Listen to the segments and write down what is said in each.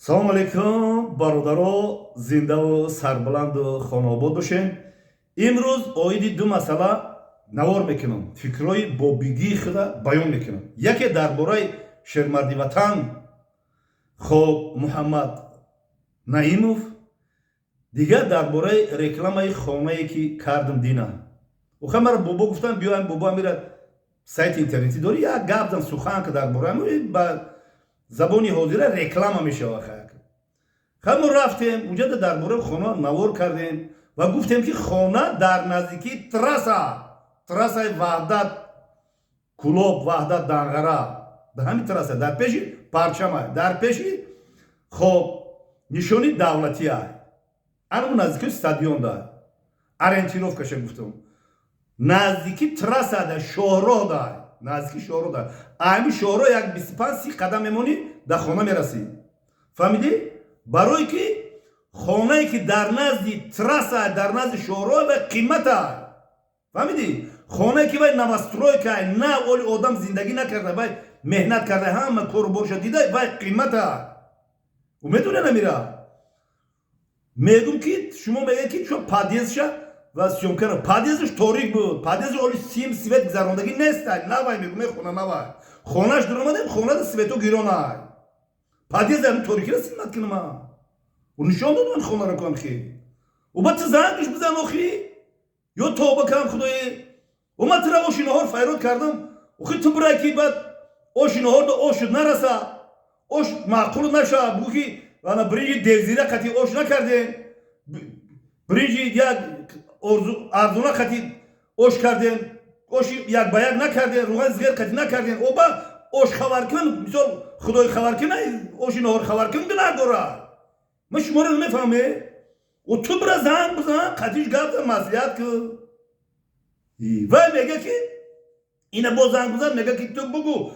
Салому алейкум, бародаро, зиндаву сарбаланду хонаобод бошем. Имрӯз оиди ду масъала навор мекунам, фикрҳои бобигии худа баён мекунам. Яке дар бораи шермарди ватан, хоб, Муҳаммад Наимов, дигар дар бораи рекламаи хонае, ки кардам дина. Оха, мара бобо гуфтам: «Биёем, бобо, амира сайти интернетӣ дорӣ, як гап зан, сухан ка дар бораи». Ба забони ҳозира реклама мешава. Хай, мо рафтем уҷада, дар бораи хона навор кардем ва гуфтем, ки хона дар наздикии трасса, трассаи Ваҳдат, Кулоб, Ваҳдат, Данғара, дар ҳамин трасса, дар пеши парчама, дар пеши, хоб, нишони давлатия, анаму наздикии стадион да ориентировкаша гуфтам, наздики трасса да, шоҳроҳ да, наздики шоҳроҳ да. Ами шоҳроҳ як 25-30 қадам мемонӣ, дар хона мерасӣ. Фаҳмидӣ? Барое ки хонае, ки дар назди трасса, дар назди шоҳроҳ, вай қимата. Фаҳмидӣ? Хонае, ки вай новостройка, нав, оли одам зиндагӣ накарда, вай меҳнат карда, ҳама кору борша дида, вай қимата. Ӯ медоне намира. Мегум, ки шумо мегӯед, ки чун подъездша ва съёмка, подъездаш торик буд, подъезд оли сим свет гузарондагӣ неста, навай. Мегум, хона навай, хонаш дуромадем, хонада свето гиронай, подъезд ами торикира снимать кунама. Ӯ нишон дод ман хонаро кунам хи. Ӯ ба ту зангш бизан, охи, ё тоба кам худои. Ӯ ман тура оши наҳор файрод кардам, охи, ту бирай, ки баъд оши наҳор да ошуд нараса, ош маъқул наша, бугӯ, ки ана биринҷи девзира қати ош накардем, биринҷи як арзона қати ош кардем, оши як ба як накардем, руғани зиғер қати накардем. Оба ош хабаркун, мисол, худои хабаркун, оши наҳор хабаркун гунаҳ дорад. Ман шуморо намефаҳме. О, ту бира, занг бизан, қатиш гап зан, маслиҳат ку. Вай мега, ки ина боз занг бизан, мега, ки ту бугӯ,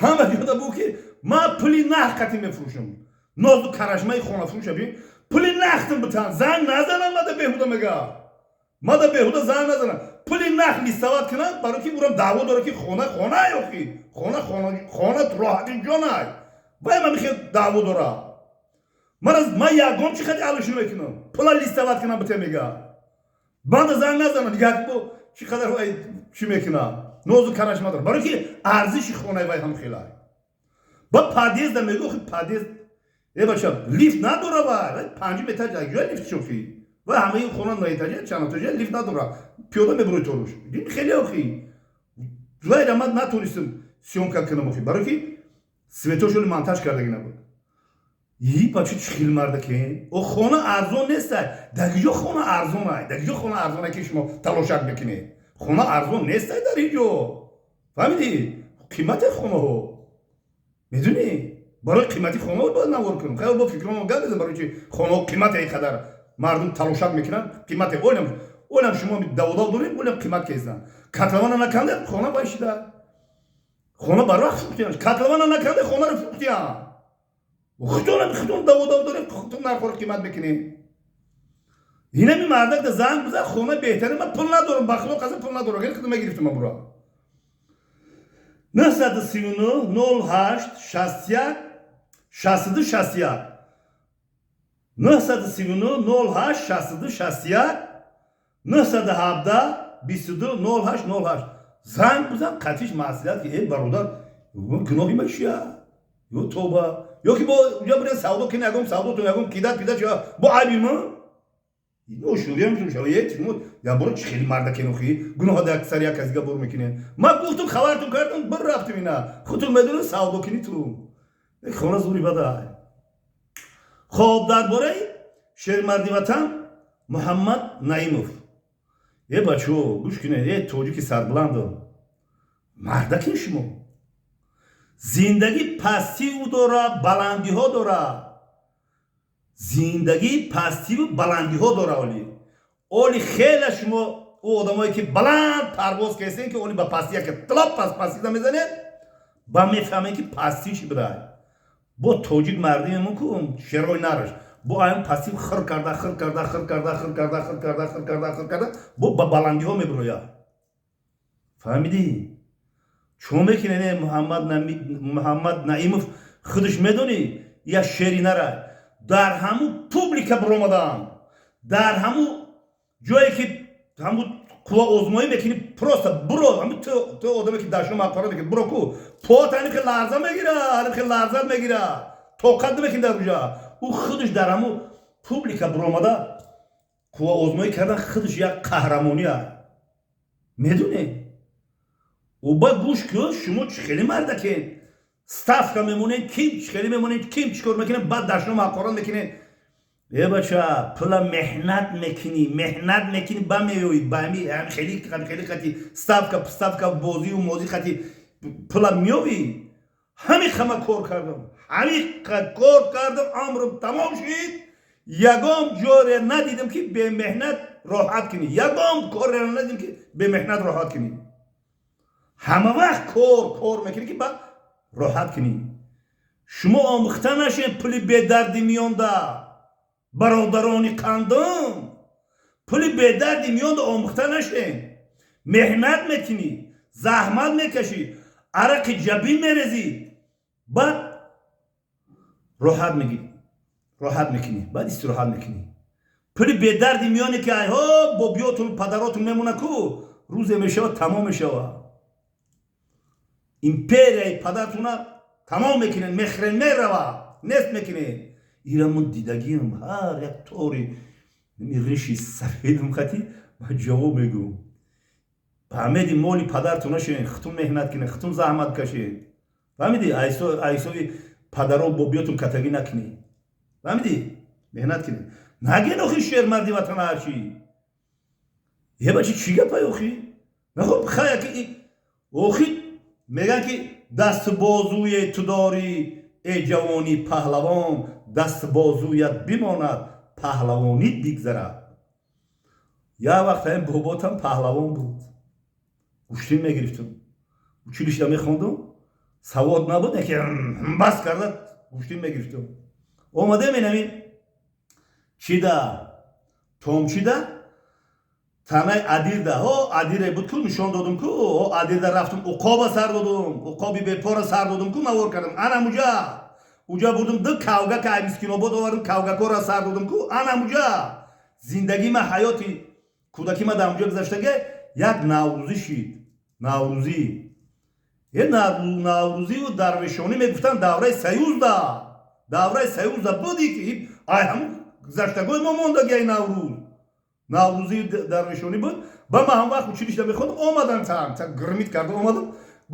ҳама ёда бугӯ, ки ман пули нах қати мефурӯшам. Нозу карашмаи хонафурӯша би, пули нахтам битан, занг назанам мада беҳуда. Мега, мада беҳуда занг назанам, пули нах листовать кунам, барои ки урам даъво дора, ки хона хонай, охи, хона хона роҳати ҷонай. Вай ма михел даъво дора. Ман ягон чи хати алиши мекунам, пула листовать кунам бите. Мега, манда занг назанам. Як бо чӣ қадар вай чӣ мекуна, нозу карашма дора, барои ки арзиши хонаи вай ҳам хелай. Ба подъезда мегӯ, охи, подъезд, э бача, лифт надора. Вай панҷум этаж, ҷоя лифт шохи? Вай ҳамаи хона на этажа, чанд этажа, лифт надора, пиёда мебурои торуш хеле. Охи, вайра ман натонистам съёмка кунам, охи, барои ки светошоли монтаж кардаги набуд. И бача, чӣ хел мардаке? О, хона арзон нестай. Дар киҷо хона арзонай? Дар киҷо хона арзонай, ки шумо талошак мекунед? Хона арзон нестай дар ин ҷо, фаҳмидӣ? Қимати хонаҳо медунӣ. Барои қимати хонаҳо бояд навор кунам. Хеле бо фикромо гап безан, барои чи хонаҳо қимате, ин қадар мардум талошак мекунанд, қимате. Олям, олям шумо даводав доред, олям қимат кездан. Котлована наканде, хона вай шида, хона барвақт фурӯхтиян. Котлована наканде, хонаро фурӯхтиян. Худтон, худтон даводав доред, худтон нархҳоро қимат мекунед. Инами мардак да занг бизан, хона беҳтаре. Ман пул надорам, ба худо қасам, пул надорам, хеле худо мегирифтам. Ман бура 939 08 61 62 61, 939 08 62 61, 917 22 08 08 занг бизан, қатиш маслиҳат, ки э бародар, гуноҳи ма чия? Ё тоба, ё ки бо ё бирен савдо кини, ягон савдотон, ягон кидат пидат шава, бо айби ман ошуриям шава. Е, шумо яборо чӣ хели мардакенохи, гуноҳа дар сари як касига бор мекунед? Ман гуфтум, хабартон кардам, бір рафтум. Ина худтон медонед, савдо кини ту хона зури бадай. Хоб, дар бораи шермарди ватан Муҳаммад Наимов. Е бачо, гӯш кунед, е тоҷики сарбуландо, мардакин шумо. Зиндагӣ пастиву дора, баландиҳо дора. Зиндагӣ пастиву баландиҳо дора. Оли хеле шумо ӯ одамое, ки баланд парвоз кардем, ки оли ба пасти яке тилоп пастида мезанед, ба мефаҳмед, ки пастӣ чӣ будай. Бо тоҷик мардимемо ку шерои нараш бо аян пастӣ хир карда, хир карда, хир карда, хир карда, хир карда, хир карда, хир карда, бо ба баландиҳо мебирояд. Фаҳмидӣ? Чо мекунед? Муҳаммад Наимов худаш медонӣ, як шери нара. Дар ҳамун публика биромадан, дар ҳамун ҷое ки ҳамун қувваозмоӣ мекунӣ, просто буро, ҳамун ту одаме ки дашном ҳақорат мекунӣ, буро ку, пот ҳанихе ларза мегира, ҳанихе ларза мегира, тоқат намекунӣ дар уҷа. Ӯ худаш дар ҳамун публика биромада қувваозмоӣ кардан худаш як қаҳрамония, медонед. Ба гӯш ку, шумо чӣ хеле мардакен, ставка мемонед, ким чӣ хеле мемонед, ким чӣ кор мекунед, баъд дашном ҳақорат мекунед. Э бача, пула меҳнат мекунӣ, меҳнат мекунӣ, ба меоӣ, ба хели хели хати ставка ставка, бозию мозӣ хати пула меёвӣ. Ҳамин хама кор кардам, ҳамин кор кардам, амрам тамом шид, ягон ҷоре надидам, ки бемеҳнат роҳат кунӣ, ягон коре надидам, ки бемеҳнат роҳат кунӣ. Ҳама вақт кор, кор мекунӣ, ки баъд роҳат кунӣ. Шумо омӯхта нашед пули бедарди миёнда, бародарони қандум, пули бедарди миёнда омӯхта нашед. Меҳнат мекунӣ, заҳмат мекашӣ, арақи ҷабин мерезӣ, баъд роҳат мегирӣ, роҳат мекунӣ, баъд истироҳат мекунӣ. Пули бедарди миёне ки айҳо бобиётун, падаротун мемона ку, рӯзе мешавад, тамом мешавад. Империяи падартуна тамом мекунед, мехӯрен, мерава, нест мекунед. Ирамон дидагиам, ҳар як тори риши сафедум хати ман ҷавоб мегӯм. Фаҳмеди? Моли падарту нашавед, хутун меҳнат кунед, хутун заҳмат кашед, фаҳмиди? Айсови падаро, бобиётун катагӣ накунед, фаҳмиди? Меҳнат кунед. Наген охи, шермарди ватан ҳарчи. Е бачи, чӣ гапай охи? Нахоб, хая ки охи мегӯянд, ки дастбозуе ту дорӣ, э ҷавони паҳлавон, дастбозуят бимонад, паҳлавонит бигзарад. Як вақт ҳамин боботам паҳлавон буд, гӯштин мегирифтум, училище мехондум, савод набуд, яке бас карда гӯштин мегирифтум. Омадем инамин чида, томчида, танаи адирда, ҳо, адире буд ку, нишон додум ку, ҳо, адирда рафтум, уқоба сар додум, уқоби бепора сар додум ку, навор кардам. Анамуҷа уҷа бурдум, ду кавгака ай Мискинобод овардум, кавгакора сар додум ку. Анамуҷа зиндагима, ҳаёти кӯдакима дар муҷа гузаштаге. Як наврӯзӣ шид, наврӯзӣ, е наврӯзию дарвешонӣ мегуфтанд давраи Союзда, давраи Союзда буди ки ай ҳамун гузаштагои мо мондаги. Ай наврӯз, наврӯзии дарвешонӣ буд. Ба ма ҳам вақт училище мехондам, омадам, та грмит карда омадам,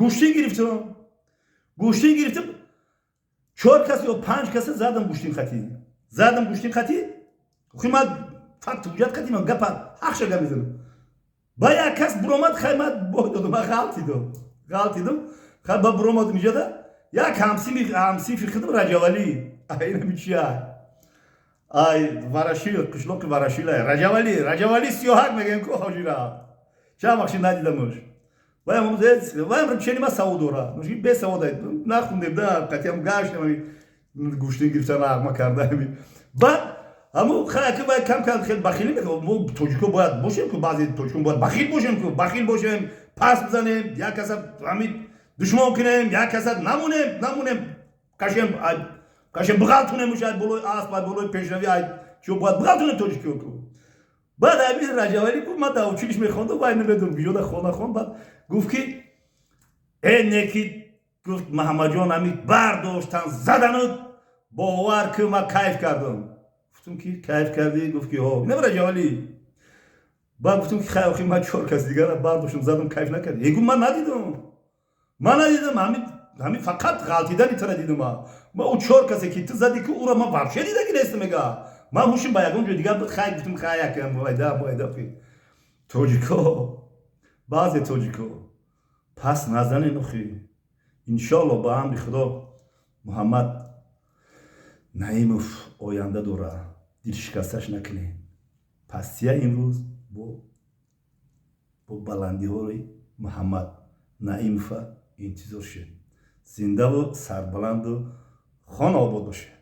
гӯштин гирифтам, гӯштин гирифтам, чор кас ё панҷ каса задам, гӯштин хатӣ задам, гӯштин хатӣ. Охи ман факт, ҳуҷҷат хати ман гапа ҳақша гап мезанам. Ба як кас буромад, хай, ман бой додам, ман ғалтидам, ғалтидам, хай, ба буромадам иҷода, як ҳамсинфи худам, Раҷавалӣ, айнами чия, ай Варашил, қишлоқи Варашил, Раҷавалӣ, Раҷавалӣ Сиёҳак мегӯем ку, ҳоҷира, чанд вақти надидамуш. Ваям чени ма савод дора, бесавод нахундем да, қатиам гаштем, гӯштин гирифта, нағма карда. Баъд ҳамун хай вай кам кам хел бахилӣ мекунад. Мо тоҷико бояд бошем ку, баъзе тоҷикон бояд бахил бошем ку, бахил бошем, пас бизанем, як каса ҳамин душмон кунем, як каса намонем, намонем, кашем, кашем, биғалтунем уш ай болои асп, ай болои пешравӣ, ай чо бояд биғалтунем тоҷикиё ку. Баъд ҳамин Раҷавалӣ гуфт, ман дар училище мехондам, вай намедонам куҷода хона хонд. Баъд гуфт, ки э неки, гуфт, Маҳаммадҷон, ҳамин бардоштан задану, бовар ку, ман кайф кардам. Гуфтум, ки кайф кардӣ? Гуфт, ки ҳо, инам Раҷавалӣ. Баъд гуфтум, ки хай, охи ман чор кас дигара бардоштам, задам, кайф накардӣ? Э, гуфт, ман надидам, ман надидам, ҳамин фақат ғалтидани тура дидам. Ма ӯ чор касе ки ту задӣ ку, ӯро ман вообще дидаги нестам. Мега, ман ҳушим ба ягон ҷой дигар буд. Хай, гуфтум, хай, якам вайда вайда. Тоҷико, баъзе тоҷико пас назанен охи. Иншоалло, ба амри Худо, Муҳаммад Наимов оянда дора, дилшикасташ накунед. Пастия имрӯз бо баландиҳои Муҳаммад Наимова интизор шед. Зиндаву сарбаланду хона обод бошед.